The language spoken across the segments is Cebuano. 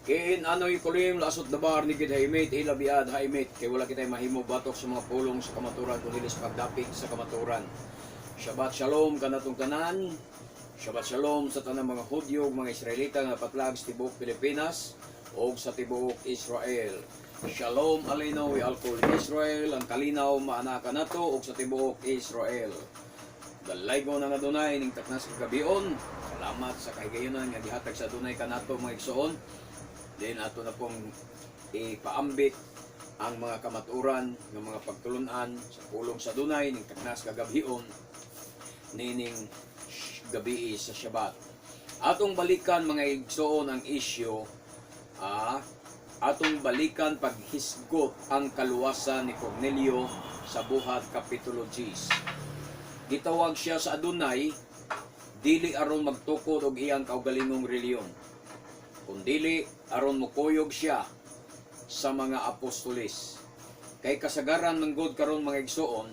Ken anoy kulim lasot dabar ni gid haimit ilabiad haimit kay wala kitay mahimo batok sa mga pulong sa kamaturan kun dili sa pagdapig sa kamaturan. Shabbat shalom kanatong tanan. Shabbat shalom sa tanang mga Hudyo ug mga Israelita nga patlag sa tibuok Pilipinas ug sa tibuok Israel. Shalom aleinu ve'al kol Israel, ang kalinaw maana kanato ug sa tibuok Israel. Dalaygon ang Adonay ning taknas kagabion. Salamat sa kahigayonan nga gihatag sa Adonay kanato, mga igsoon. Then ato na pong ipaambit ang mga kamaturan ng mga pagtulunan sa pulong sa Adonay ning taknas kagabion nining gabi sa Shabbat. Atong balikan, mga igsoon, ang isyu, atong balikan paghisgot ang kaluwasan ni Cornelio sa Buhat Kapitulo 10. Gitawag siya sa Adonay dili aron magtukod og iyang kaugalingong relihiyon, kundili aron mokuyog siya sa mga apostoles. Kay kasagaran man gud karon, mga igsoon,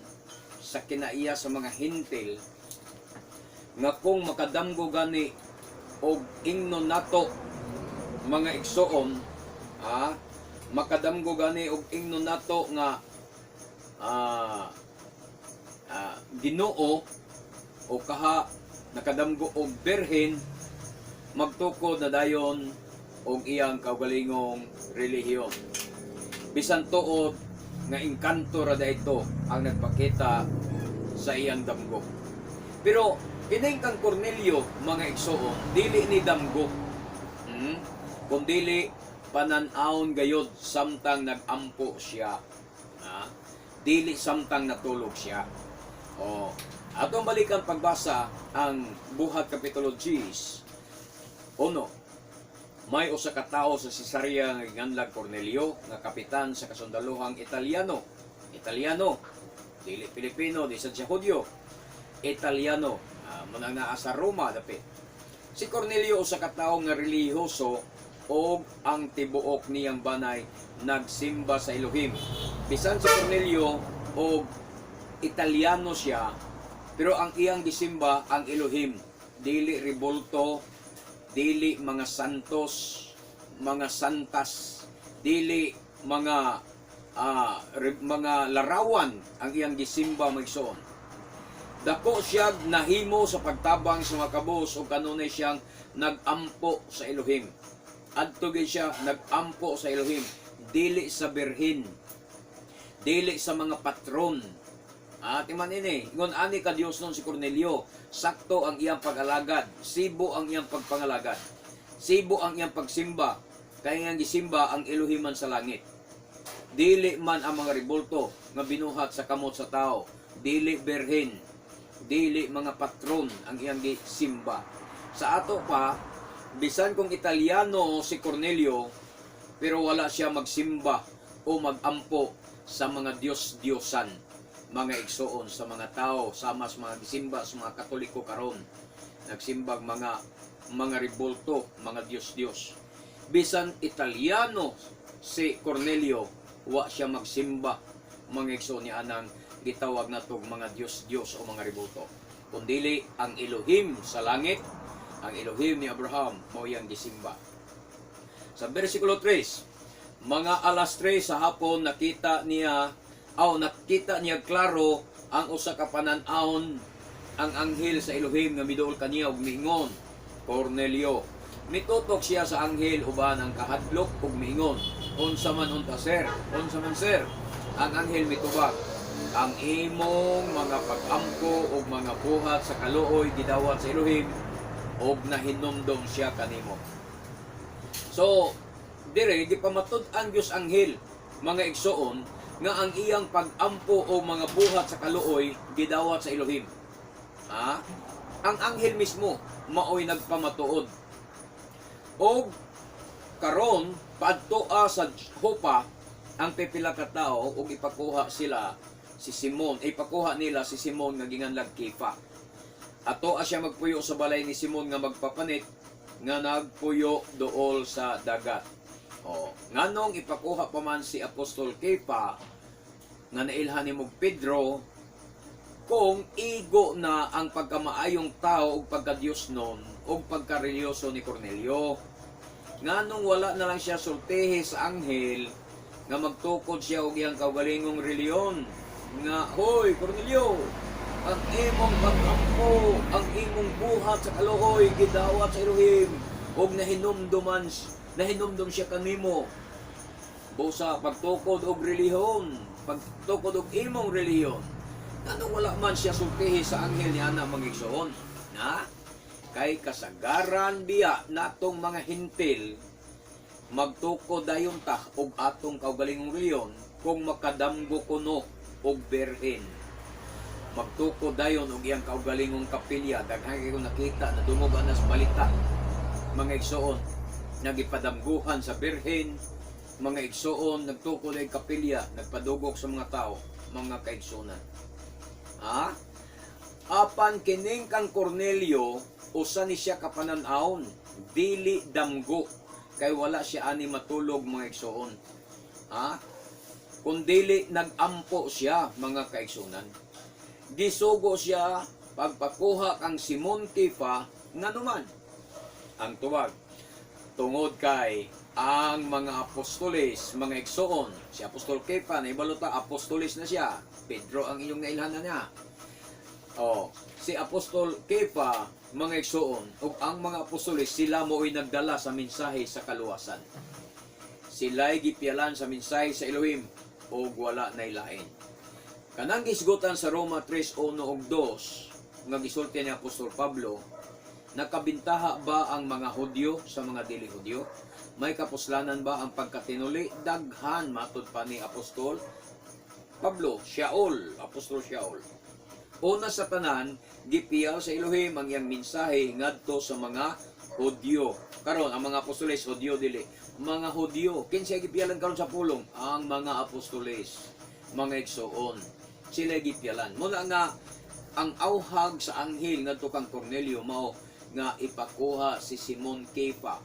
sa kinaiya sa mga Hentil nga kung makadamgo gani og ingnon nato, mga igsoon, makadamgo gani og ingnon nato nga Ginoo o kaha nakadamgo og birhen, magtukod na dayon og iyang kaugalingong relihiyon. Bisan tuod nga engkanto ra ito ang nagpakita sa iyang damgo. Pero kining kang Cornelio, mga igsoon, dili ni damgo. Kundili panan-awon gayod samtang nagampo siya. Ha? Dili samtang natulog siya. O, atong balikan pagbasa ang Buhat Kapitulo 10. Uno, may usa ka tawo sa Cesarea nga giganlag Cornelio nga kapitan sa kasundalohang Italiano. Italiano, dili Pilipino, di sad siya Hudyo. Italiano, munang naa sa Roma dapit. Si Cornelio usa ka tawo nga relihiyoso og ang tibuok niyang banay nagsimba sa Elohim. Bisan si Cornelio og Italiano siya, pero ang iyang gisimba ang Elohim, dili rebulto, dili mga santos, mga santas, dili mga larawan ang iyang gisimba, mga igsoon. Dako siya nahimo sa pagtabang sa mga kabus ug kanunay siyang nagampo sa Elohim. Adto gyud siya nagampo sa Elohim, dili sa birhen, dili sa mga patron. Timan ini, ingon ani ka Dios nun si Cornelio, sakto ang iyang pag-alagad, sibo ang iyang pagpangalagad, sibo ang iyang pagsimba, kaya nga gisimba ang Elohiman sa langit. Dili man ang mga rebulto nga binuhat sa kamot sa tao, dili birhen, dili mga patron ang iyang gisimba. Sa ato pa, bisan kung Italiano si Cornelio, pero wala siya magsimba o magampo sa mga Diyos-Diyosan, mga igsoon, sa mga tao, sama sa mga gisimba sa mga Katoliko karon. Nagsimbag mga rebulto, mga Diyos-Diyos. Bisan Italiano si Cornelio, wa siya magsimba, mga igsoon, ni anang gitawag natog mga Diyos-Diyos o mga rebulto. Kundili ang Elohim sa langit, ang Elohim ni Abraham, mao iyang gisimba. Sa versikulo 3, mga alas 3 sa hapon nakita niya klaro ang usa ka panan-awon ang anghel sa Elohim nga miduol kaniya ug miingon, "Cornelio." Mitutok siya sa anghel uban ang kahadlok ug miingon, "Unsa man unta, sir? Unsa man, sir?" Ang anghel mitubag, "Ang imong mga pag-ampo ug mga buhat sa kaluoy gidawat sa Elohim ug nahinumdom siya kanimo." So, dire gipamatud-an Dios anghel, mga igsoon, nga ang iyang pag-ampo o mga buhat sa kaluoy gidawat sa Elohim. Ha? Ang anghel mismo maoy nagpamatuod. Og karon paadtoa sa Jopa ang pipila ka tawo ug ipakuha sila si Simon, ipakuha nila si Simon nga ginganlag Kefa. Ato siya magpuyo sa balay ni Simon nga magpapanit nga nagpuyo duol sa dagat. O, nganong ipakuha pa man si Apostol Kefa nga nailhan ni Pedro kung igo na ang pagkamaayong tao ug pagka-Diyos nun ug pagkareliyoso ni Cornelio? Nganong wala na lang siya sultihi sa anghel nga magtukod siya og iyang kaugalingong reliyon nga, "Hoy Cornelio, ang imong pag-ampo, ang imong buhat sa kaluoy gidawat sa Elohim og nahinumdum siya kanimo." Busa pagtukod og relihiyon, pagtukod og imong relihiyon, nganong wala man siya sultihi sa anghel ni ana, mga igsoon? Na kay kasagaran biya natong mga Hentil magtukod dayon ta og atong kaugalingong relihiyon kung makadamgo kuno og birhen. Magtukod dayon og iyang kaugalingong kapilya. Daghan kay nakita, nadungog anas balita, mga igsoon, nagipadamguhan sa birhen, mga igsoon, nagtukod ay kapilya, nagpadugok sa mga tao, mga kaigsunan. Ha? Apan kining kang Cornelio, usa ni siya kapanan-awon, dili damgo kay wala siya ani matulog, mga igsoon. Ha? Kung dili nagampo siya, mga kaigsunan. Gisugo siya pagpakuha kang Simon Kefa. Nganuman? Ang tuwag, tungod kay ang mga apostoles, mga igsoon, si Apostol Kefa, na ibalota, apostoles na siya. Pedro ang inyong nailhanan niya. Oh, si Apostol Kefa, mga igsoon, ug ang mga apostoles, sila mo'y nagdala sa mensahe sa kaluwasan. Sila'y gipiyalan sa mensahe sa Elohim ug wala nay lain. Kanang gisgutan sa Roma 3:1 ug 2 nga gisulti ni Apostol Pablo, nakabintaha ba ang mga Hudyo sa mga dili Hudyo? May kapuslanan ba ang pagkatinuli? Daghan, matud pa ni Apostol Pablo, Shaul, Apostol Shaul. Una sa tanan, gipiyal sa Elohim ang iyang mensahe ngadto sa mga Hudyo. Karon ang mga apostoles, Hudyo dili? Mga Hudyo. Kinsa gipiyalan karon sa pulong? Ang mga apostoles, mga igsoon. Sila gipiyalan. Muna nga ang auhag sa anghel ngadto kang Cornelio mao nga ipakuha si Simon Kefa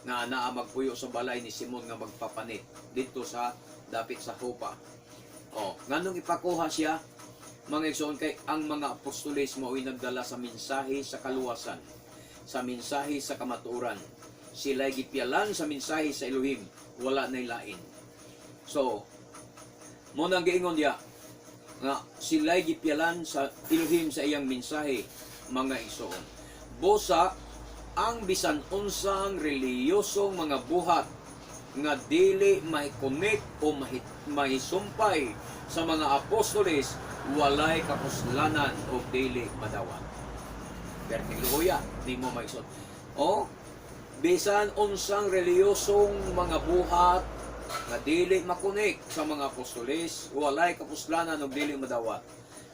nga naa magpuyo sa balay ni Simon nga magpapanit dito sa dapit sa Jopa. Oh, nganong ipakuha siya, mga igsoon? Kay ang mga apostoles mao'y nagdala sa mensahe sa kaluwasan, sa mensahe sa kamatuoran. Sila'y gipiyalan sa mensahe sa Elohim, wala nay lain. So, mo nang giingon diya nga sila'y gipiyalan sa Elohim sa iyang mensahe, mga igsoon. Busa ang bisan unsang reliyosong mga buhat nga dili mai-connect o mahisumpay sa mga apostoles, walay kapuslanan o dili madawat. Perting luoya, di mo maisot. O, bisan unsang reliyosong mga buhat nga dili ma-connect sa mga apostoles, walay kapuslanan o dili madawat.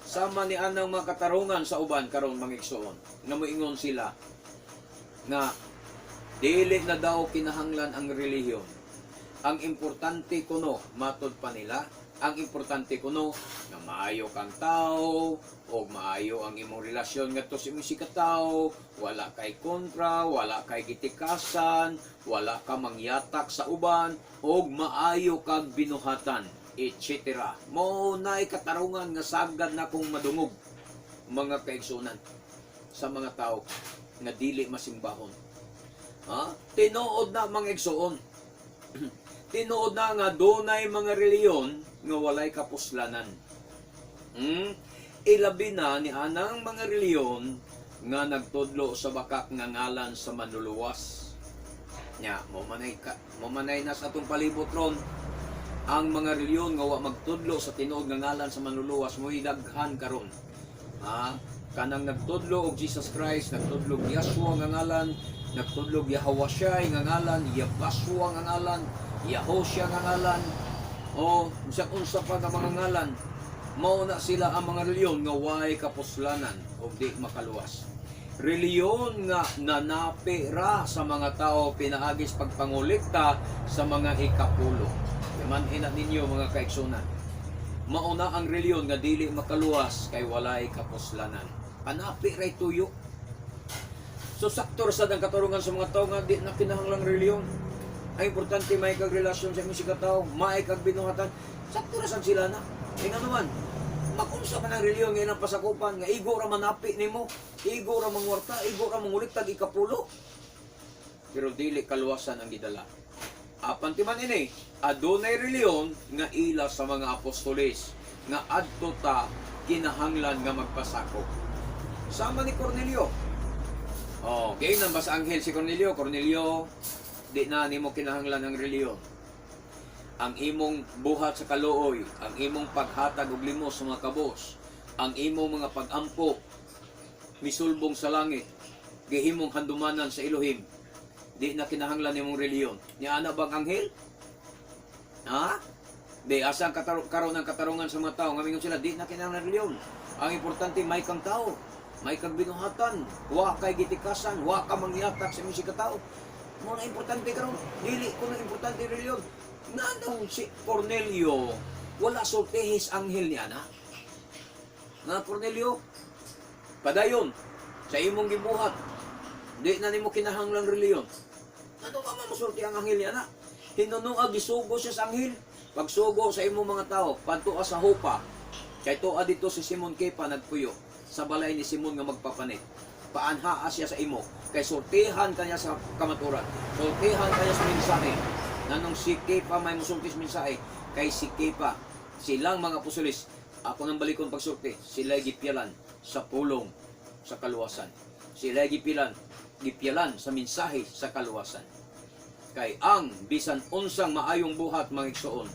Sama ni anang mga katarungan sa uban karon, mga igsoon, nga moingon sila nga dili na daw kinahanglan ang relihiyon. Ang importante kuno, matod pa nila, ang importante kuno nga maayo kang tao o maayo ang imong relasyon ngadto sa imong sikatawo, wala kay kontra, wala kay gitikasan, wala ka mangyatak sa uban, og maayo kag binuhatan, etc. Mao na'y katarungan nga sagad na kong madungog, mga kaigsunan, sa mga tao nga dili masimbahon. Ha? Tinuod na, mga igsoon. Tinuod na nga dunay mga reliyon nga walay kapuslanan. Ilabi na ni anang mga reliyon nga nagtudlo sa bakak nga ngalan sa Manluluwas. Nya, mo manay na sa atong palibot ron ang mga reliyon nga wa magtudlo sa tinuod nga ngalan sa Manluluwas mo'y daghan karon. Ha? Kanang nagtudlo og Jesus Christ, nagtudlo og Yahshua nga ngalan, nagtudlo og Yahawashi nga ngalan, Yabaswa nga ngalan, Yahosha nga ngalan, o bisan unsa pa nga mga ngalan, mao na sila ang mga reliyon nga way kapuslanan og di makaluwas. Reliyon nga nanapi ra sa mga tao pinaagis pagpangolekta sa mga ikapulo. Yaman ina ninyo, mga kaigsunan. Mauna ang reliyon nga dili makaluwas kay walay kapuslanan. Panapi ray tuyo. So sakto ra sad ang katarungan sa mga tao nga di na kinahanglang reliyon. Ang importante may kag relasyon sa imong sikatawo, may kag binuhatan. Sakto ra sad sila na. Kay nga naman, mag-unsa man ang reliyon nga ilang pasakupan nga igo ra manapi nimo, igo ra mangwarta, igo ra manguliktag ikapulo. Pero dili kaluwasan ang gidala. Apan timan ini, adunay reliyon nga ila sa mga apostoles nga adto ta kinahanglan nga magpasakop. Sama ni Cornelio. Oh, giingnan ba sa anghel si Cornelio? "Cornelio, di na nimo kinahanglan ang reliyon. Ang imong buhat sa kaluoy, ang imong paghatag og limos sa mga kabos, ang imong mga pagampo misulbong sa langit, gihimong handumanan sa Elohim. Di na kinahanglan nimong reliyon." Niana bang anghel? Ha? Di asa ang karon ang katarungan sa mga tao nga mingon sila di na kinahanglan reliyon? Ang importante may kang tao, may kang binuhatan, wa kay gitikasan, wa ka mangyatak sa imong tao. Mao na importante karon, dili ko na importante reliyon. Nganong si Cornelio wala sultihis anghel niya na? Nga, "Cornelio, padayon sa imong gibuhat. Di na nimo kinahanglang reliyon." Ano ka man musulti ang anghel niya na? Hinunua gisugo siya sa anghel. "Pagsugo sa imong mga tao, padtoa sa Jopa. Kay tuwa dito si Simon Kepa nagpuyo sa balay ni Simon nga magpapanit. Paanhaa siya sa imo kay sultihan kanya sa kamaturan. Sultihan kanya sa mensahe." Nanong si Kepa may musulti sa mensahe? Kay si Kepa, silang mga apostoles, ako nang balikon pagsulti, sila gipiyalan sa pulong sa kaluwasan. Sila gipiyalan sa mensahe sa kaluwasan. Kay ang bisan unsang maayong buhat, mga igsoon,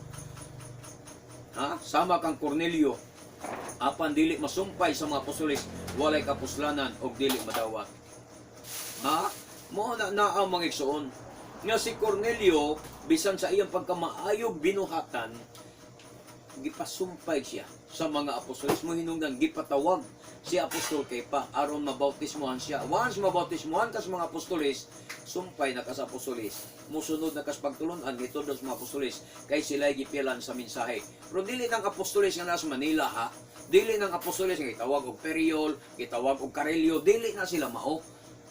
ha? Sama kang Cornelio, apan dili masumpay sa mga apostoles, walay kapuslanan og dili madawat. Ha? Mao na naa, mga igsoon, nga si Cornelio, bisan sa iyang pagkamaayog binuhatan, gipasumpay siya sa mga apostoles mo. Hinungdan gipatawag si Apostol Kepa aron mabautismohan siya. Once mabautismohan ka sa mga apostoles, sumpay na ka sa apostoles, musunod na ka sa pagtulunan nitudlo sa mga apostoles kay sila gipilan sa mensahe. Pero dili ng apostoles nga nasa Manila, ha. Dili ng apostoles nga gitawag og Periol, gitawag og Carelio, dili na sila mao.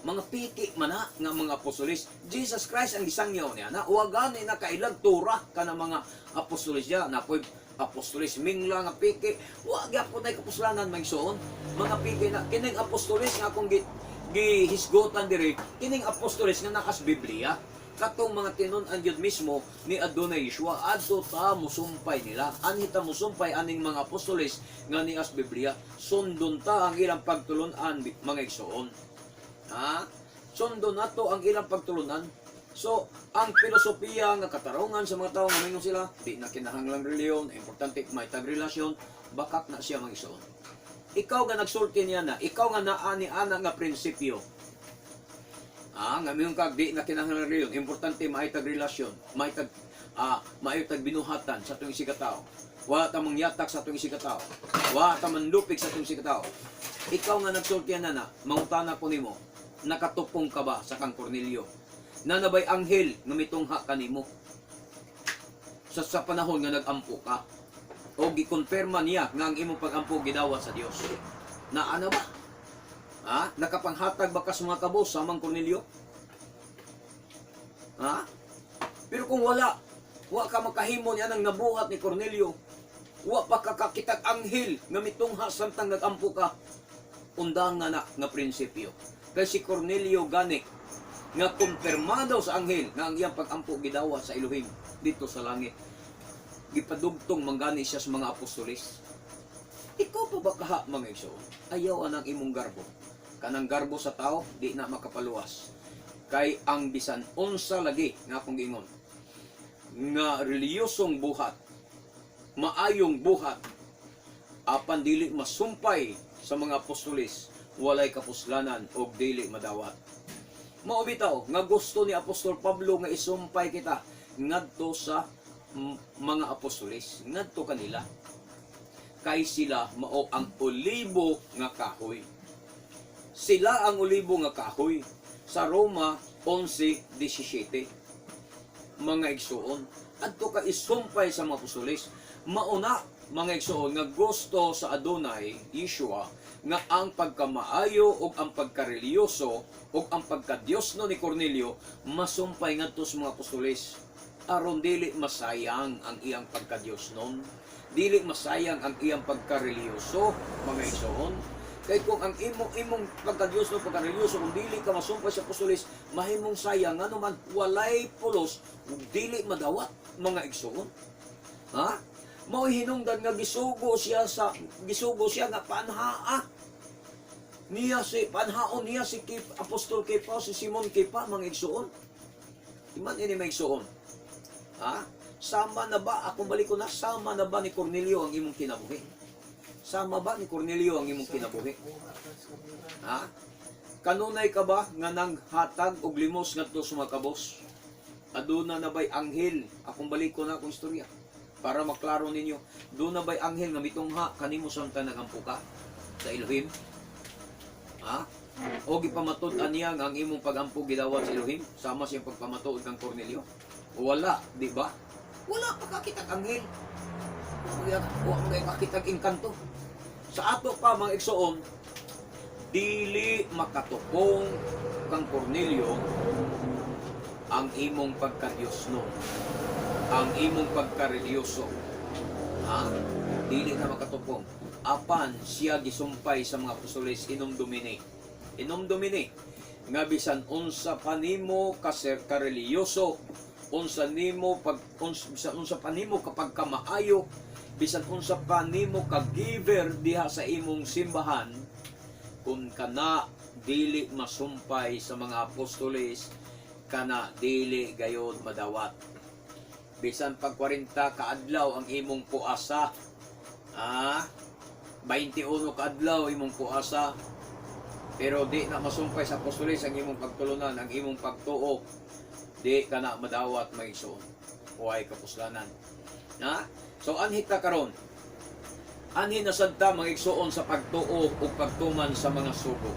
Mga piki man na nga mga apostoles. Jesus Christ ang gisangyaw niya na wa gani na kailag tura ka na mga apostoles niya. Napoy apostoles mingla nga piki. Wa gyapon nay kapuslanan, mga igsoon. Mga piki na kining apostoles nga akong gihisgotan diri, kining apostoles nga nakas Biblia. Katong mga tinun-an gyud mismo ni Adonai Yeshua, adto ta musumpay nila. Anhi ta musumpay aning mga apostoles nga nias Biblia. Sundon ta ang ilang pagtulunan, mga igsoon. Ha? Sundon nato ang ilang pagtulunan. So, ang filosofiya nga katarungan sa mga tao nga mingon sila, di na kinahanglang reliyon, importante may tag-relasyon, bakak na siya, mga igsoon. Ikaw nga nagsulti niya na, ikaw nga naa ni ana nga prinsipyo. Ah, nga mingon kag di na kinahanglang reliyon, importante may tag-relasyon, may tag binuhatan sa atong isigkatawo. Wa ta mangyatak sa atong isigkatawo. Wa ta manlupig sa atong isigkatawo. Ikaw nga nagsulti na na, mangutana ko nimo, nakatupong ka ba sa kang Cornelio? Naa na bay anghel nga mitungha kanimo sa panahon nga nag-ampo ka? O gikonfirma niya nga ang imong pag-ampo gidawat sa Dios? Naa na ba? Ha? Nakapanghatag ba ka sa mga kabos samang Cornelio? Ha? Pero kung wala, wa ka makahimo niya nang nabuhat ni Cornelio. Wa pa ka kakitag anghel nga mitungha samtang nag-ampo ka. Undang nga na nga prinsipyo. Kay si Cornelio gani nga kumpirmado sa anghel nga ang iyang pag-ampo gidawat sa Elohim dito sa langit. Gipadugtong manggani siya sa mga apostoles. Ikaw pa ba kaha, mga igsoon? Ayaw anang imong garbo. Kanang garbo sa tao, di na makapaluwas. Kay ang bisan unsa lagi nga akong giingon nga reliyosong buhat, maayong buhat, apan dili masumpay sa mga apostoles, walay kapuslanan og dili madawat. Mao bitaw nga gusto ni Apostol Pablo nga isumpay kita ngadto sa mga apostoles, ngadto kanila. Kay sila mao ang olibo nga kahoy. Sila ang olibo nga kahoy sa Roma 11:17. Mga igsuon, adto ka isumpay sa mga apostoles. Mauna, mga igsuon, nga gusto sa Adonai Yeshua nga ang pagkamaayo ug ang pagkareliyoso ug ang pagkadiyos no ni Cornelio masumpay ngadto sa mga apostoles aron dili masayang ang iyang pagkadiyos nun, dili masayang ang iyang pagkareliyoso, mga igsoon. Kay kung ang imong imong pagka-Diyos no, pagka-religyoso, kung dili ka masumpay sa apostoles, mahimong sayang, ngano man walay pulos ug dili madawat, mga igsoon. Ha? Mao hinungdan nga gisugo siya nga panhaa niya si panhaon niya si Kip, Apostol Kepa, si Simon Kepa, mga igsoon. Iman ini, mga igsoon. Ha? Sama na ba, akong balik ko na, sama na ba ni Cornelio ang imong kinabuhi? Sama ba ni Cornelio ang imong kinabuhi? Ha? Kanunay ka ba nga nang hatag og limos ngadto sa mga kabos? Aduna na ba'y anghel? Akong balik ko na akong istorya para maklaro ninyo. Duna ba'y anghel nga mitungha kanimo samtang nagampo ka sa Elohim? Ha? O gipamatud-an niya nga ang imong pagampo gidawat sa Elohim sama sa iyang pagpamatuod kang Cornelio? Wala, di ba? Wala pa kakitag anghel. Wala pa kakitag engkanto. Sa ato pa, mga igsoon, dili makatupong kang Cornelio ang imong pagka-Diyos no, ang imong pagka-religyoso. Ha? Dili na makatupong. Apan siya gisumpay sa mga apostoles. Hinumdumi ni. Hinumdumi ni nga bisan unsa pa nimo kaser kareliyoso, unsa nimo pag uns, bisan unsa pa nimo kapag kamaayo, bisan unsa pa nimo ka giver diha sa imong simbahan, kung kana dili masumpay sa mga apostoles, kana dili gayon madawat. Bisan pag 40 kaadlaw ang imong puasa, 21 kaadlaw imong puasa, pero di na masumpay sa apostoles ang imong pagtulunan, ang imong pagtuo, di ka na madawat, mga igsoon. Huwag kapuslanan na. So anhi ta karon, anhi na sad ta, mga igsoon, sa pagtuo ug pagtuman sa mga sugo.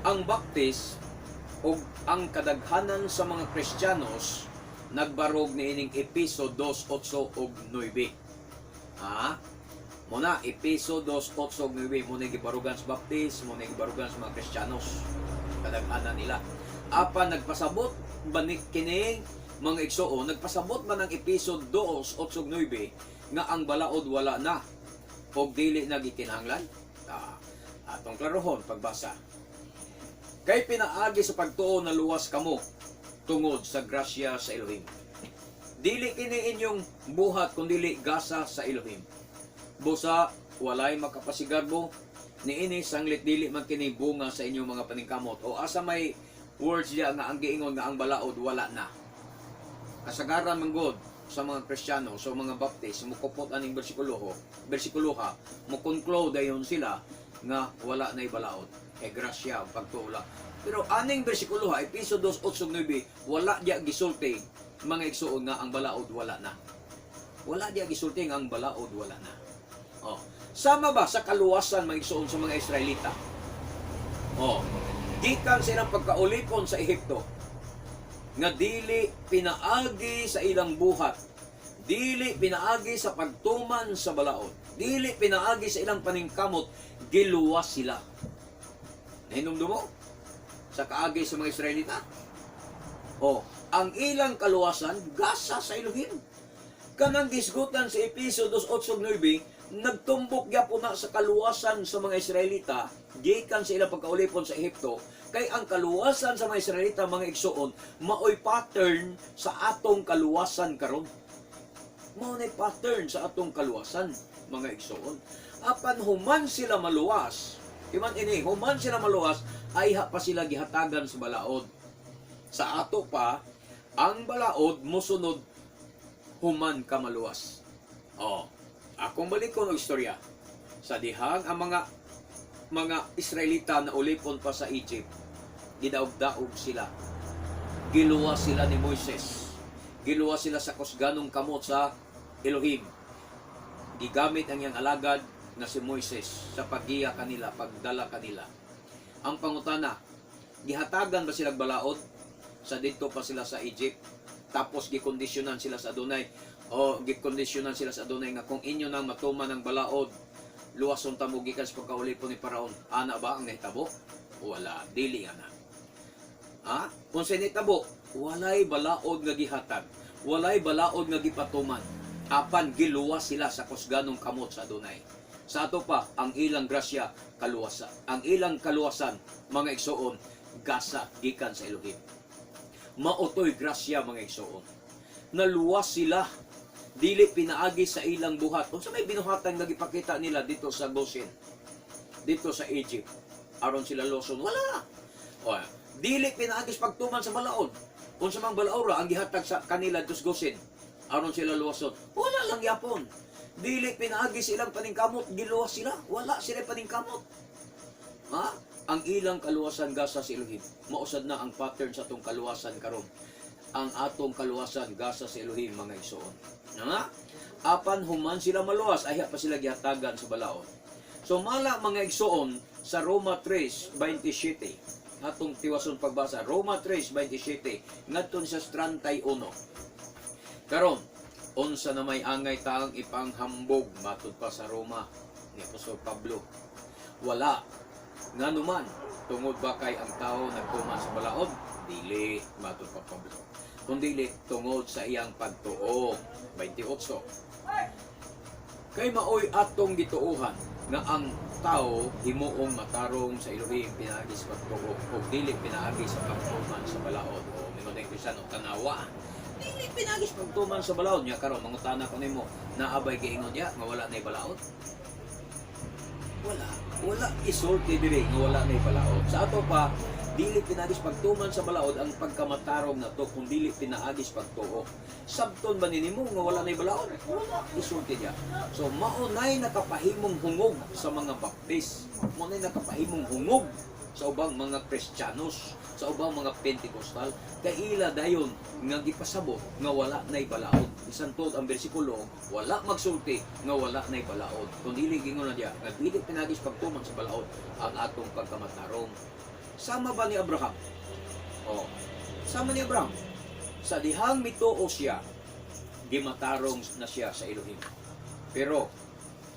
Ang Baptist ug ang kadaghanan sa mga Kristiyanos nagbarog niining Epeso 2:8 ug 9. Ha? Muna, Epeso 2:8 ug 9, muna gibarugan sa Baptist, muna gibarugan sa mga Kristiyanos. Kadaghanan nila. Apan nagpasabot ba ni kini, mga igsoon, nagpasabot ba ng Epeso 2:8 ug 9 nga ang balaod wala na og dili na gikinahanglan? Ah, atong klarohon pagbasa. Kay pinaagi sa pagtuo na luwas kamo tungod sa grasya sa Elohim. Dili kini inyong buhat kundili gasa sa Elohim. Busa walay makapasigarbo niini sanglit dili man kini bunga sa inyong mga paningkamot. O asa may words diya nga ang giingon nga ang balaod wala na? Kasagaran man gud sa mga Kristiyano, sa mga Baptist, mukupot aning bersikulo, bersikuloha, mo conclude dayon sila nga wala na balaod. Kay grasya ang pagtuo lang. Pero aning bersikulo ha, Epeso 2:8-9, wala diya gisulti, mga igsoon, nga ang balaod wala na. Wala diya gisulti nga ang balaod wala na. Oh. Sama ba sa kaluwasan, mga igsoon, sa mga Israelita? Oh. Gikan silang pagkaulipon sa Ehipto, nga dili pinaagi sa ilang buhat, dili pinaagi sa pagtuman sa balaod, dili pinaagi sa ilang paningkamot, giluwas sila. Nahinumdum mo sa kaagi sa mga Israelita? Oh, ang ilang kaluwasan gasa sa Elohim. Kanang gisgutan sa Epeso 2:8-9, nagtumbok gyapon na sa kaluwasan sa mga Israelita gikan sa ilang pagkaulipon sa Ehipto, kay ang kaluwasan sa mga Israelita, mga igsoon, maoy pattern sa atong kaluwasan karon. Mao nay pattern sa atong kaluwasan, mga igsoon. Apan human sila maluwas, iman ini, human sila maluwas, ayha pa sila gihatagan sa balaod. Sa ato pa, ang balaod mosunod human ka maluwas. Oh, akong balikon og istorya. Sa dihang ang mga Israelita na ulipon pa sa Egypt, gidaog-daog sila. Giluwas sila ni Moises. Giluwas sila sa kusganong kamot sa Elohim. Gigamit ang iyang alagad na si Moises sa paggiya kanila, pagdala kanila. Ang pangutana, gihatagan ba sila balaod sa didto pa sila sa Egypt? Tapos gikondisyonan sila sa Adonai o gikondisyonan sila sa Adonai nga kung inyo nang matuman ang balaod, luwason ta mo gikan sa pagkaulipon ni Paraon. Ana ba ang nahitabo? Wala, dili ana. Ha? Kung sa nahitabo, walay balaod nga gihatag, walay balaod nga gipatuman. Apan giluwas sila sa kusganong kamot sa Adonai. Sa ato pa, ang ilang grasya kaluwasan. Ang ilang kaluwasan, mga igsuon, gasa gikan sa Elohim. Mao toy grasya, mga igsuon. Naluwas sila dili pinaagi sa ilang buhat. Unsa may binuhatan nga gipakita nila dito sa Goshen? Dito sa Egypt. Aron sila luwason? Wala. O, dili pinaagi sa pagtuman sa balaod. Unsa mang balaora ang gihatag sa kanila dito sa Goshen? Aron sila luwason? Wala lang yapon. Dili pinaagi sa ilang paningkamot, giluwas sila. Wala sila paningkamot. Ha? Ang ilang kaluwasan gasa sa Elohim. Mao sad na ang pattern sa atong kaluwasan karon. Ang atong kaluwasan gasa sa Elohim, mga igsoon. Ha? Apan human sila maluwas, ayha pa sila gihatagan sa balaod. So mala, mga igsoon, sa Roma 3:27. Atong tiwason pagbasa Roma 3:27 ngadto sa 31. Karon, unsa na may angay taang ipanghambog matud pa sa Roma ni Apostol Pablo? Wala. Ngano man, tungod ba kay ang tao nagtuman sa balaod? Dili, matud pa Pablo. Kundili tungod sa iyang pagtuo. 28. Kay maoy atong gituohan nga ang tao himuong matarong sa Elohim pinaagi sa pagtuo ug dili pinaagi sa pagtuman sa balaod. O mingon ang Kristiyano, tanawa. Dili pinaagi sa pagtuman sa balaod niya. Karon mangutana ko nimo, naa bay giingon niya nga wala nay balaod? Wala. Wala isulti diri nga wala nay balaod. Sa ato pa, dili pinaagi sa pagtuman sa balaod ang pagkamatarong nato kung dili pinaagi sa pagtuo. Sabton ba nimo nga wala nay balaod? Wala isulti niya. So mao nay nakapahimong hungog sa mga Baptist. Mao nay nakapahimong hungog sa ubang mga Kristiyanos, sa ubang mga Pentecostal, kay ila dayon nga gipasabot nga wala nay balaod. Bisan tuod ang bersikulo, wala magsulti nga wala nay balaod. Kung dili gingon na diya, nga dili pinaagi sa pagtuman sa balaod ang atong pagkamatarong. Sama ba ni Abraham? Oh, sama ni Abraham. Sa dihang mituo siya, gimatarong na siya sa Elohim. Pero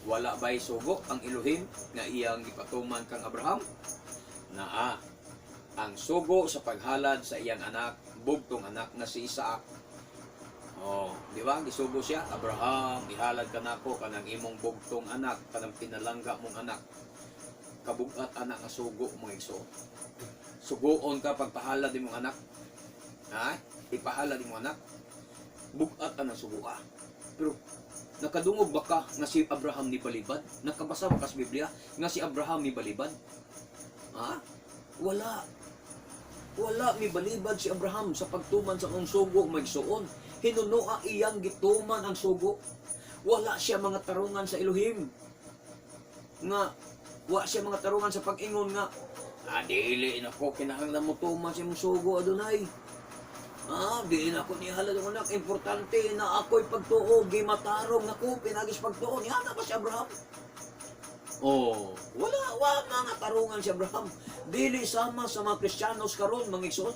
wala ba'y sugo ang Elohim nga iyang gipatuman kang Abraham? Naa. Ang sugo sa paghalad sa iyang anak, bugtong anak na si Isaac. Oh, di ba? Gisugo siya, "Abraham, ihalad ka nako kanang imong bugtong anak, kanang pinalangga mong anak." Kabugat anak nga sugo, mga igsoon. Sugoon ka pagpahalad imong anak. Ha? Ipahalad imong anak. Bugat anang sugo ka. Pero nakadungog ba ka nga si Abraham ni balibad? Nakabasa ba ka sa Biblia nga si Abraham ni balibad? Ha? Wala. Wala mi balibad si Abraham sa pagtuman sa kong sugo, mga igsoon. Hinunoa iyang gituman ang sugo. Wala siya mga tarungan sa Elohim. Nga wa siya mga tarungan sa pag-ingon nga, "Ah, dili na ko kinahanglan mo tuman sa imong sugo, Adonai. Ah, di na ako nihalad ang anak. Importante na ako'y pagtuo, gimatarong ako, pinaagi sa pagtuo." Niya na ba si Abraham? Oh, wala, wa mga tarungan si Abraham. Dili sama sa mga Kristiyanos karon, mga igsoon.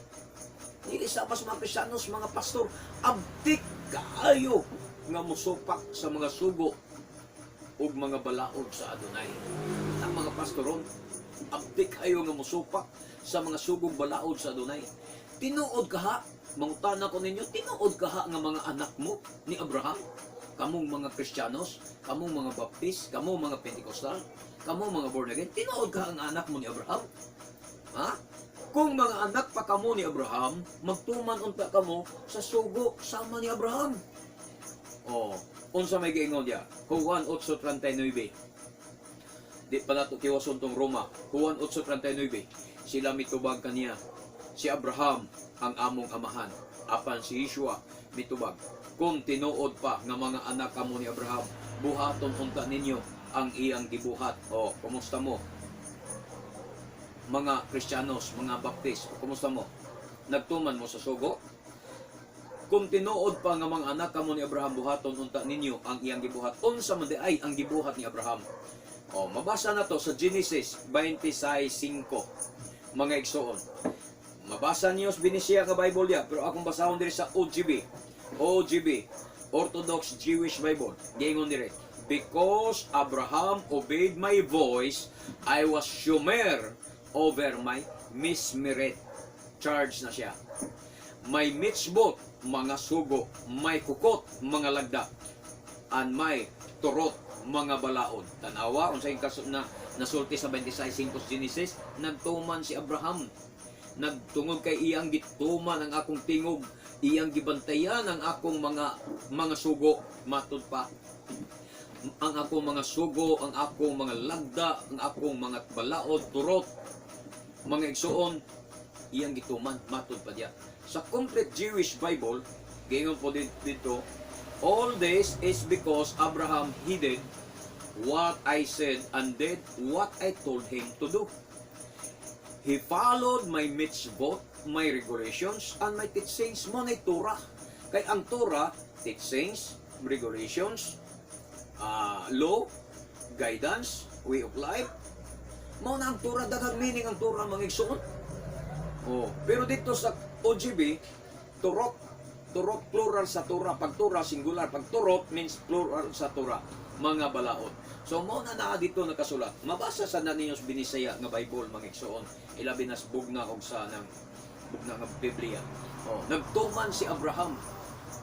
Dili sama sa mga Kristiyanos, mga pastor. Abtik kaayo nga musupak sa mga sugo ug mga balaod sa Adonai. Ang mga pastoron, abtik kayo nga musupak sa mga sugong balaod sa Adonai. Tinuod kaha, mangutana ko ninyo, tinuod kaha nga mga anak mo ni Abraham? Kamong mga Kristiyanos, kamong mga Baptist, kamong mga Pentecostal, kamong mga born again, tinuod kaha ang anak mo ni Abraham? Ha? Kung mga anak pa kamo ni Abraham, magtuman unta kamo sa sugo sama ni Abraham. Oh, unsa may giingon diya? Juan 8:39. Di pa nato tiwason tong Roma. Juan 8:39. Sila mitubag kaniya, "Si Abraham ang among amahan." Apan si Yeshua mitubag, "Kung tinuod pa nga mga anak kamo ni Abraham, buhaton unta ninyo ang iyang gibuhat." Oh, kumusta mo? Mga Kristiyanos, mga Baptist, kumusta mo? Nagtuman mo sa sugo? Kung tinuod pa nga mga anak kamo ni Abraham, buhaton unta ninyo ang iyang gibuhat. Unsa man di ay ang gibuhat ni Abraham? Oh, mabasa na to sa Genesis 26:5. Mga igsoon. Mabasa niyo sa Binisia nga Bible ya, pero akong basahon diri sa OGB. OGB, Orthodox Jewish Bible. Giingon diri, "Because Abraham obeyed my voice, I was shomer over my mismeret." Charge na siya. My mitzvot, mga sugo, my chukot, mga lagda, and my torot, mga balaod. Tanawa unsay kaso na nasulti sa 26:5 Genesis, nagtuman si Abraham. Nagtungod kay iyang gituman ang akong tingog, iyang gibantayan ang akong mga sugo, matud pa ang akong mga sugo, ang akong mga lagda, ang akong mga balaod, turot, mga igsuon, iyang gituman, matud pa diya. Sa Complete Jewish Bible, giingon po dito, "All this is because Abraham heeded what I said and did what I told him to do. He followed my mitzvot, my regulations, and my teachings." Mao na Torah. Kay ang Torah, teachings, regulations, law, guidance, way of life. Mao na ang Torah, daghang meaning ang Torah, mga igsoon. Oh, pero dito sa OJB, turot, turot plural sa Torah. Pag Torah singular, pag turot means plural sa Torah, mga balaod. So mao na naa dito nakasulat. Mabasa sa na ninyo sa Binisaya nga Bible, mga igsoon. Ilabi na sa bugna og sa nang bugna nga Biblia. Oh, nagtuman si Abraham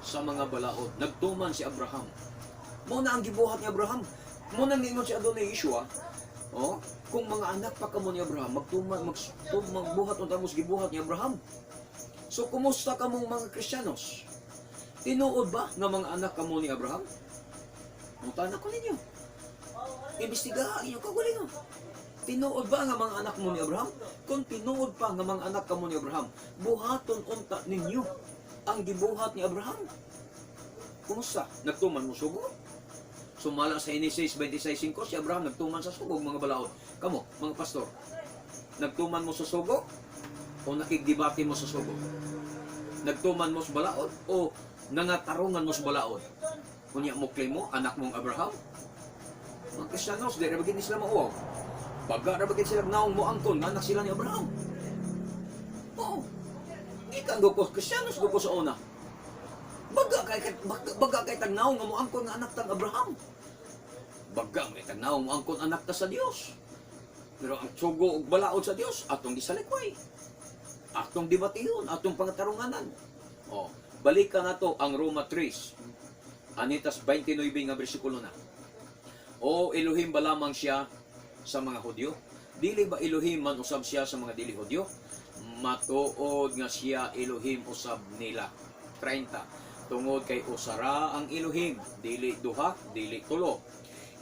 sa mga balaod. Nagtuman si Abraham. Mao na ang gibuhat ni Abraham. Mao na ningon si Adonai Yeshua, oh, kung mga anak pa kamo ni Abraham, magtuman, magbuhat unta mo sa gibuhat ni Abraham. So kumusta kamong mga Kristiyanos? Tinuod ba nga mga anak kamo ni Abraham? Mutana ko ninyo. Imbestigaha ang inyong kaugalingon. Tinuod ba nga mga anak mo ni Abraham? Kung tinuod pa nga mga anak kamo ni Abraham, buhaton unta ninyo ang gibuhat ni Abraham. Kumusta? Nagtuman mo sugo? Sumala sa Genesis 26:5, si Abraham nagtuman sa sugo, mga balaod. Kamo, mga pastor, nagtuman mo sa sugo o nakigdebate mo sa sugo? Nagtuman mo sa balaod o nangatarungan mo sa balaod? Unya mo claim mo, anak mong Abraham? Mga Kristiyanos, di ra ba gid sila mauwaw? Baga ra ba gid sila naong mo angkon nga anak sila ni Abraham? Oo. Gikan ko Kristiyanos ko sa una. Baga kay tag naong nga mo angkon nga anak tang Abraham. Baga may tag naong mo angkon anak ta sa Dios. Pero ang sugo ug balaod sa Dios atong gisalikway. Atong debatihon, atong pangatarunganan. Oh, balikan nato ang Roma 3. Anitas 29 nga bersikulo na. O Elohim ba lamang siya sa mga Hudyo? Dili ba Elohim man usab siya sa mga dili Hudyo? Matuod nga siya Elohim usab nila. 30. Tungod kay usara ang Elohim, dili duha, dili tulo.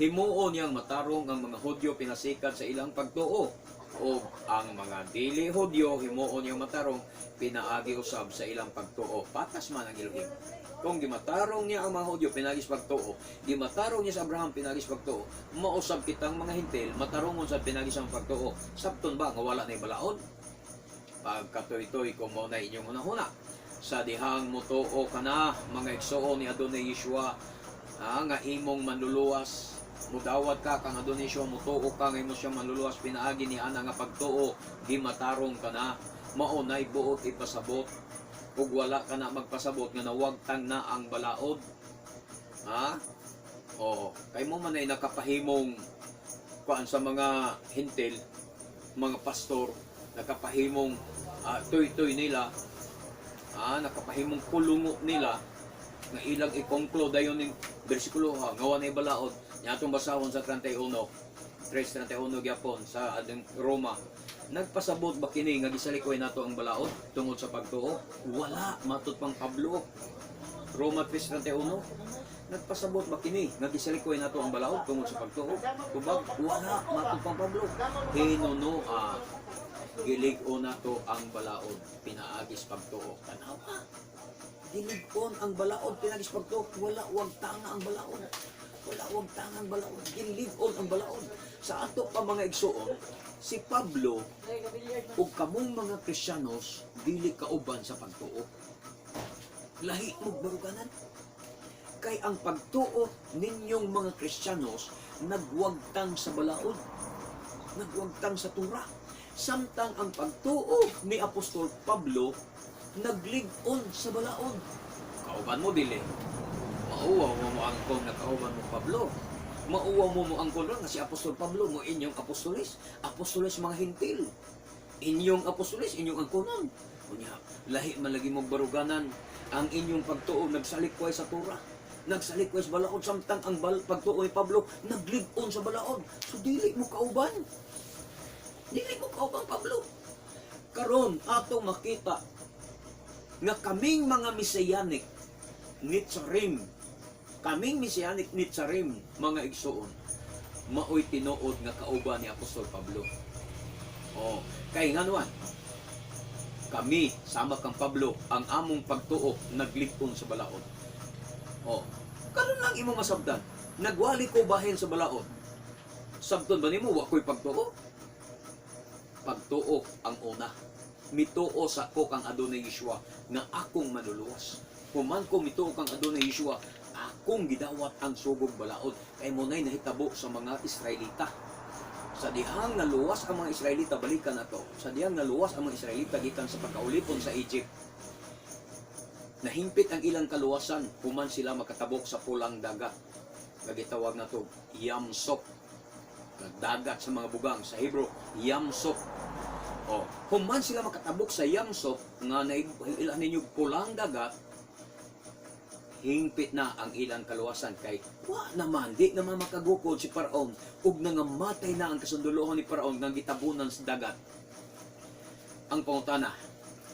Himuon niyang matarong ang mga Hudyo pinasikat sa ilang pagtuo o ang mga dili Hudyo himuon niyang matarong pinaagi usab sa ilang pagtuo. Patas man ang Elohim. Kung gimatarong niya ang mga Hudyo pinaagi sa pagtuo, gimatarong niya sa Abraham pinaagi sa pagtuo, mausab kitang mga Hentil matarongon sa pinaagi sa pagtuo. Sabton ba nga wala na balaod? Pagkatoy-toy kung mao na inyong hunahuna. Sa dihang mutuo ka na, mga igsuon, ni Adonai Yeshua, nga imong manluluwas, mudawat ka kang Adonai Yeshua, mutuo ka nga imo siya manluluwas, pinaagi ni ana nga pagtuo, gimatarong ka na. Mao nay buot ipasabot. Ug wala ka na magpasabot nga nawagtang na ang balaod. Ha? Oo. Kay mo man ay nakapahimong kuan sa mga Hentil, mga pastor, nakapahimong tuy-tuy nila, nakapahimong kulungo nila, nga ilang i-conclude dayon ning bersikulo ha, nga wa nay balaod. Nya atong basahon sa 31, 3:31 gyapon sa ading Roma. Nagpasabot ba kini nga gisalikoy nato ang balaod tungod sa pagtuo? Wala, matud pang Pablo. Roma 3:31. Nagpasabot ba kini nga gisalikoy nato ang balaod tungod sa pagtuo? Tubag, wala, matud pang Pablo. Hinunoa, gilig-on nato ang balaod pinaagis pagtuo. Tanawa. Gilig-on ang balaod pinaagis pagtuo. Wala wag tanga ang balaod. Wala wag tanga ang balaod. Gilig-on ang balaod. Sa ato pa, mga igsuon, si Pablo ug kamong mga Kristiyanos dili kauban sa pagtuo. Lahi mo baruganan. Kay ang pagtuo ninyong mga Kristiyanos nagwagtang sa balaod. Nagwagtang sa Torah. Samtang ang pagtuo ni Apostol Pablo naglig-on sa balaod. Kauban mo dili? Mauwaw mo mo angkon nga kauban mo Pablo. Mauwaw mo mo angkon nga si Apostol Pablo mo inyong apostoles, apostoles mga Hentil. Inyong apostoles, inyong angkonon. Unya, lahi man lagi mo baruganan ang inyong pagtuo nagsalikway sa Torah. Nagsalikway sa balaod samtang ang pagtuo ni Pablo naglig-on sa balaod. So dili mo kauban. Dili mo kauban, Pablo. Karon atong makita nga kaming mga Messianic Nitsarim, kaming Messianic Nitsarim, mga igsuon, maoy tinuod nga kauban ni Apostol Pablo. Oh, kay nganuan kami sama kang Pablo, ang among pagtuo naglig-on sa balaod. Oh, karon lang imo masabdan, nagwali ko bahin sa balaod. Sabton ba nimo wa ko'y pagtuo? Pagtuo ang una. Mituo sa ko kang Adonai Yeshua nga akong manluluwas. Human ko mituo kang Adonai Yeshua, akong gidawat ang sugog balaod, kay mo na'y nahitabo sa mga Israelita. Sa dihang naluwas ang mga Israelita, balikan nato. Sa dihang naluwas ang mga Israelita gikan sa pagkaulipon sa Egypt, nahimpit ang ilang kaluwasan human sila makatabok sa Pulang Dagat. Nga gitawag nato Yamsop. Dagat sa mga bugang sa Hebrew, Yamsop. Oh, human sila makatabok sa Yamsop nga nailan ninyo Pulang Dagat, hingpit na ang ilang kaluwasan kay wa naman, di naman makagukod si Paraon ug nangamatay na ang kasundalohan ni Paraon nga gitabunan sa dagat. Ang pangutana,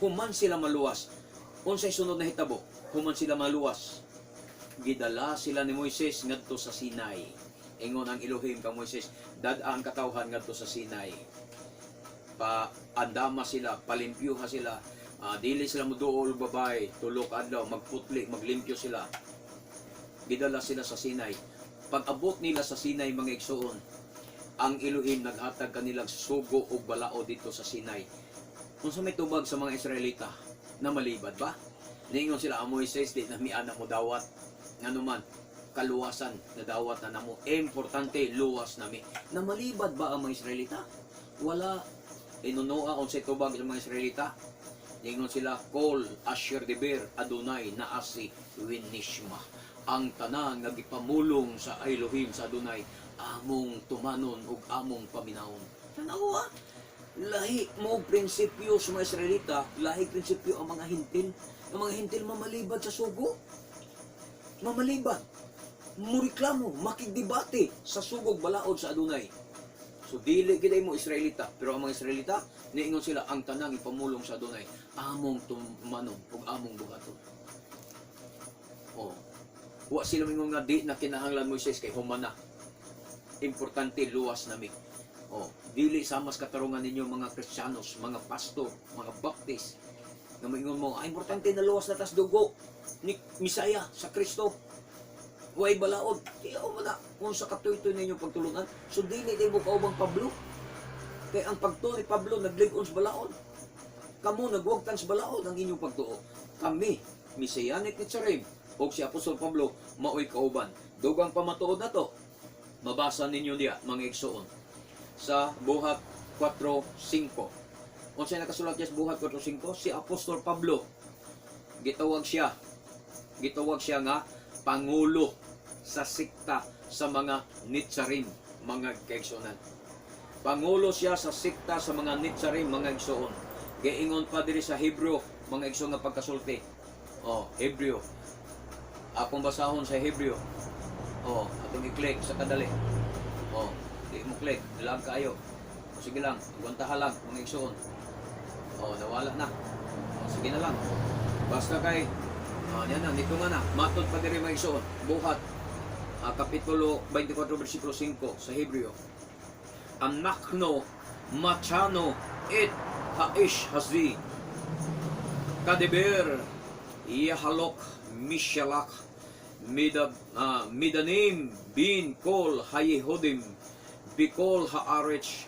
human sila maluwas, unsay sunod na hitabo? Human sila maluwas, gidala sila ni Moises ngadto sa Sinai. Ingon ang Elohim kang Moises, dad-a ang katawhan ngadto sa Sinai. Pa andama sila, palimpyuha sila, dili sila muduol babay, 3 ka adlaw, magputli, maglimpyo sila. Gidala sila sa Sinai. Pag-abot nila sa Sinai, mga igsuon, ang Elohim naghatag kanilang sugo og balaod dito sa Sinai. Unsa may tubag sa mga Israelita? Na malibad ba? Ningon sila, "Ah, Moises, di na mi ana mo dawat. Ngano man, kaluwasan na dawat na namo. Importante, luwas nami." Na malibad ba ang mga Israelita? Wala. Inunoa unsay tubag sa mga Israelita? Ningon sila, "Kol asher diber Adonai naase venishma." Ang tanan nga gipamulong sa Elohim, sa Adonai, among tumanon ug among paminawon. Tanawa, lahi mo prinsipyo sa mga Israelita, lahi prinsipyo ang mga Hentil. Ang mga Hentil mamalibad sa sugo. Mamalibad. Mureklamo, makigdebate sa sugog balaod sa Adonai. So dili gid mo Israelita, pero ang mga Israelita niingon sila, ang tanang ipamulong sa Adonai, among tumanon ug among buhaton. Oh. Wa sila mingon nga di na kinahanglan, Moises, kay human na. Importante luwas nami. Oh, dili sa mas katarungan ninyo mga Kristiyanos, mga pastor, mga Baptist, nga moingon mo, "Ay, importante na luwas na tas dugo ni Misaya sa Kristo. Way balaod." Di mo na kung sa katuy-tuy ninyo pagtulunan. So dili di mo kaubang Pablo. Kay ang pagtuo ni Pablo naglig-on sa balaod. Kamo nagwagtan sa balaod ang inyong pagtuo. Kami, Messianic Nitsarim, o si Apostol Pablo, maoy kauban. Dugang pamatuod na to, mabasa ninyo diya, mga igsuon, sa Buhat 4.5. Unsay nakasulat diya sa Buhat 4.5? Si Apostol Pablo, gitawag siya nga pangulo sa sikta sa mga Nitsarim, mga kaigsuonan. Pangulo siya sa sikta sa mga Nitsarim, mga igsuon. Giingon pa diri sa Hebreo, mga igsuon, nga pagkasulti. Oh, Hebreo. Akong basahon sa Hebreo. Oh, atong i-click sa kadali. Oh, di mo click, lag kaayo. O, sige lang, agwantaha lang, mga igsuon. Oh, nawala na. Oh, sige na lang. Basta kay, oh, yan na, dito nga na. Matod pa diri, mga igsuon. Buhat, Kapitulo 24, versikulo 5 sa Hebreo. Anachno matzano et haish hazi kadiber yahalok mishalach midanim bin kol hayehudim bikol haaretz,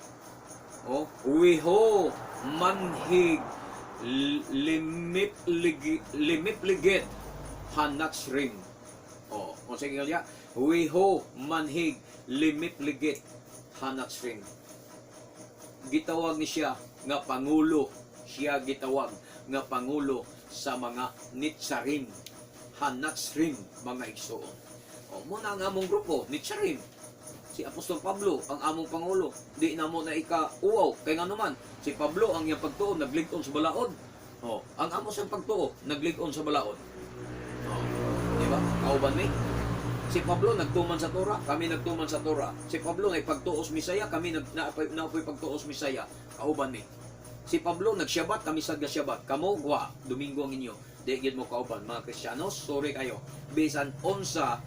oh, wiho manhig limipligit hanatsrim. Oh, kung sige nga, wiho manhig limipligit hanatsrim. Gitawag ni siya nga pangulo, siya gitawag nga pangulo sa mga Nitsarim, Hanatsrim, mga igsuon. O, muna ang among grupo, Nitsarim. Si Apostol Pablo ang among pangulo. Di na mo na ika-uwaw. Kay nga naman, si Pablo ang iyang pagtuo naglig-on sa balaod. O, ang amo siyang pagtuo naglig-on sa balaod. O, di ba? Kauban ni. Si Pablo nagtuman sa Torah, kami nagtuman sa Torah. Si Pablo naipagtuos Misaya, kami naapoy pagtuos Misaya. Kauban mi. Si Pablo nagsyabat, kami sad gasyabat. Kamo wa, Domingo ang inyo. Di gid mo kauban, mga Kristiyanos, sorry kayo. Bisan unsa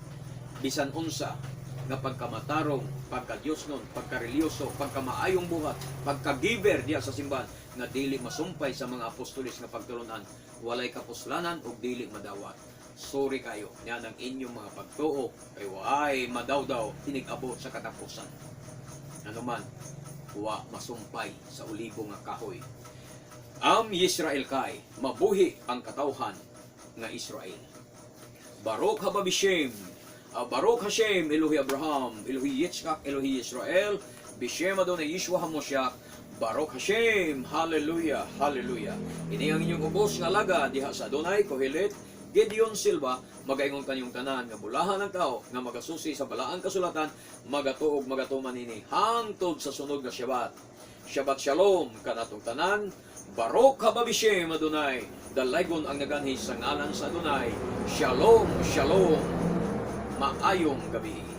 nga pagkamatarong, pagka-Diyos nun, pagka-relyoso, pagkamaayong buhat, pagka-giver diya sa simbahan, nga dili masumpay sa mga apostolis nga pagtulunan, walay kapuslanan ug dili madawat. Sorry kayo, yan ang inyong mga pagtuo, kay waay madawdaw, inig-abot sa katapusan. Ano man, wa masumpay sa olibo nga kahoy. Am Yisrael kay, mabuhi ang katawhan nga Israel. Baruch haba bishem, Baruch Hashem, Elohi Abraham, Elohi Yitzchak, Elohi Israel, Bishem Adonai Yeshua HaMoshiach, Baruch Hashem, Hallelujah, Hallelujah. Ini ang inyong ubos nga alaga diha sa Adonai, Kohelet, Gideon Silva, magaingon kanyong tanan nga bulahan ang tao nga magasusi sa balaang kasulatan, magatuog magatuman ini hangtod sa sunod nga Shabbat. Shabbat Shalom kanatong tanan. Baruch haba bishem Adonai. Dalaygon ang naganhi sa ngalan sa Adonai. Shalom, shalom. Maayong gabi.